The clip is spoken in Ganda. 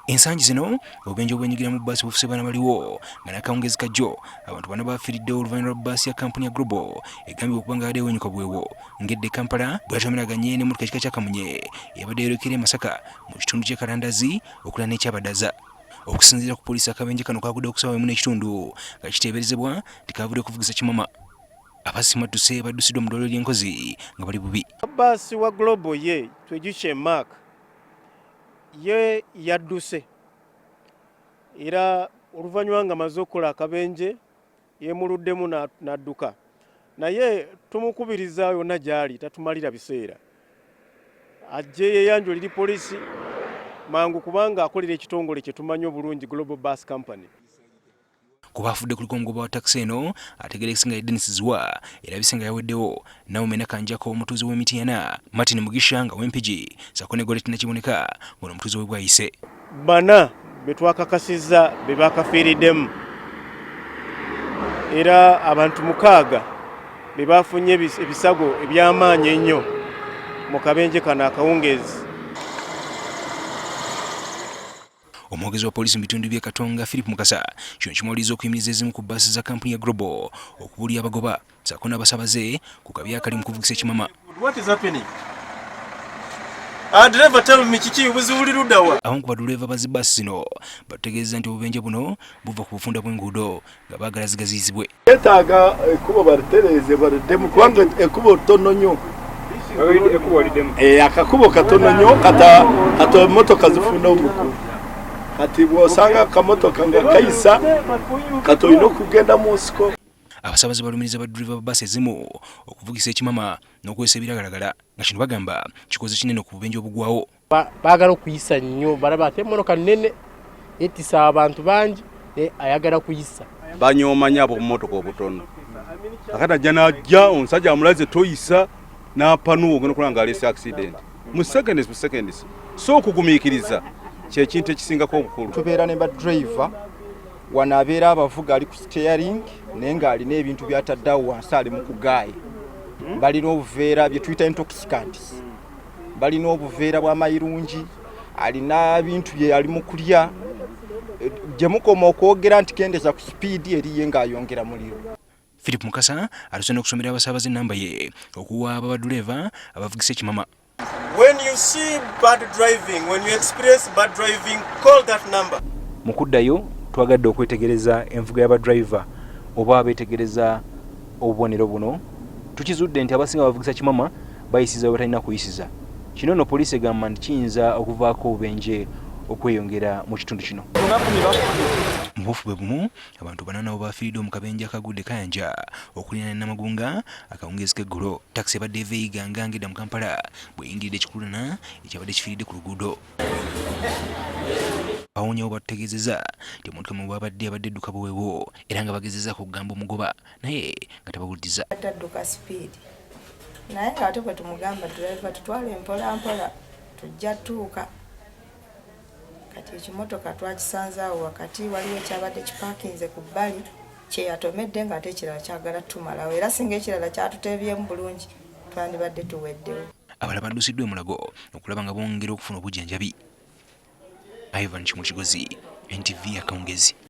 Ensangi zino obubenje obwenyigira mu bbaasi bufuse bana baliwo nga n'akawungeezi ka jjo abantu bana bafiiriddewo oluvannyuma lwa bbaasi ya kampuni ya Global egambibwa okuba nga yabadde ewenyuka buweewo ng'edda e Kampala bweyatomeraganye n'emmotoka ekika kya kamunye eyabadde eyolekera e Masaka mu kitundu ky'e Kalandazi okuliraana ekyabadaza. Okusinziira ku poliisi akabenje kano kaaguddewo ku ssaawa emu n'ekitundu nga kiteeberezebwa nti kaavudde kuvugisa kimama. Abasimattuse baddusiddwa mu ddwaliro ly'e Nkozi nga bali bubi. Bbaasi wa Global ye Twejuche Mark ye yadduse era oluvannyuma nga amaze okukola akabenje yeemuluddemu n'adduka, naye tumukubiriza yonna gy'ali tatumalira biseera ajje yeeyanjulire poliisi mangu kubanga akolera ekitongole kye tumanyi obulungi Global Bus Company. Ku baafudde kuliko omugoba wa takisi eno ategeerekese nga ye Denis Ziwa erabise nga yaweddewo, Naomi Nakanjako omutuuze w'e Mityana, Martin Mugisha nga w'e Mpigi ssaako ne Goreti Nakiboneka ng'ono omutuuze w'e Bwayise. Bana be twakakasizza be baakafiiriddemu era abantu 6 be baafunye ebisago eby'amaanyi ennyo mu kabenje kano akawungeezi. Omwogezi wa poliisi mu bitundu by'e Katonga Philip Mukasa kino kimuwaliriza okuyimiriza ezimu ku bbaasi za kampuni ya Global okubuulira abagoba ssaako n'abasabaze ku kabi akali mu kuvugisa ekimama. Abamu ku baduleeva ba zi bbaasi zino batutegeezezza nti obubenje buno buva ku bufunda bw'enguudo nga baagala zigaziyizibwe. Betaaga ekkubo balitereeze baliddemu kubanga ekkubo ttono nnyo. Akakubo katono nnyo kata emmotoka zifuna obuku. Kati bw'osanga akamotoka nga kayisa kati olina okugenda mu nsiko. Abasaabaze balumiriza baddereeva ba bbaasi ezimu okuvugisa ekimama n'okukozesa ebiragalalagala nga kino bagamba kikoze kinene ku bubenje obugwawo. Baagala okuyisa nnyo, balaba ate emmotoka nnene etisa abantu bangi, naye ayagala kuyisa. Banyooma nnyo ab'obumotoka obutono. Akati ajja n'ajja omusajja amulaze toyisa n'apanuwa ogenda okulaba ng'aleese accident mu seconds bu seconds. So okugumiikiriza kye kintu ekisingako obukulu. Tubeera ne ba driver wano abeera abavuga ali ku steering naye ng'alina ebintu by'ataddeawo wansi ali mu kugaaya. Balina obuveera bye tuyita intoxicants, balina obuveera bw'amayirungi, alina bintu bye ali mu kulya. Gye mukoma okwogera nti kendeza ku sipiidi eriye ng'ayongera muliro. Philip Mukasa aluse n'okusomera abasaabaze ennamba ye okuwa ababaduleeva abavugisa ekimama. When you see bad driving, when you experience bad driving, call that number. Mu kuddayo twagadde okwetegereza envuga y'abadriver oba abeetegereza obubonero buno. Tukizudde nti abasinga bavugisa kimama bayisiza we batalina kuyisiza. Kino nno poliisi egamba nti kiyinza okuvaako obubenje okweyongera mu kitundu kino. Mu buufu bwe bumu abantu bana nabo bafiiriddwa mu kabenje akagudde Kayanja okuliraana Namagunga akawungeezi k'eggulo. Takisi ebadde eva e Iganga ng'edda mu Kampala bw'eyingiridde ekikululana ekyabadde kifiiridde ku luguudo. Bawonyewo batutegeezezza nti emmotoka mwe bwabadde abadde edduka buweewo era nga bagezezzaako okugamba omugoba naye nga tabawuliriza. Adduka sipiidi naye ng'ate bwe tumugamba driver tutwale mpola mpola tujja tuuka. Kati ekimotoka twakisanze awo wakati waliwo ekyabadde kipaakinze ku bbali kyeyatomedde ng'ate ekirala kyagala tumalawo era singa ekirala kyatuteebyemu bulungi twandibadde tuweddewo. Abalala baddusiddwa e Mulago okulaba nga bongera okufuna obujjanjabi. Ivan Kimuli Kigozi, NTV akawungeezi.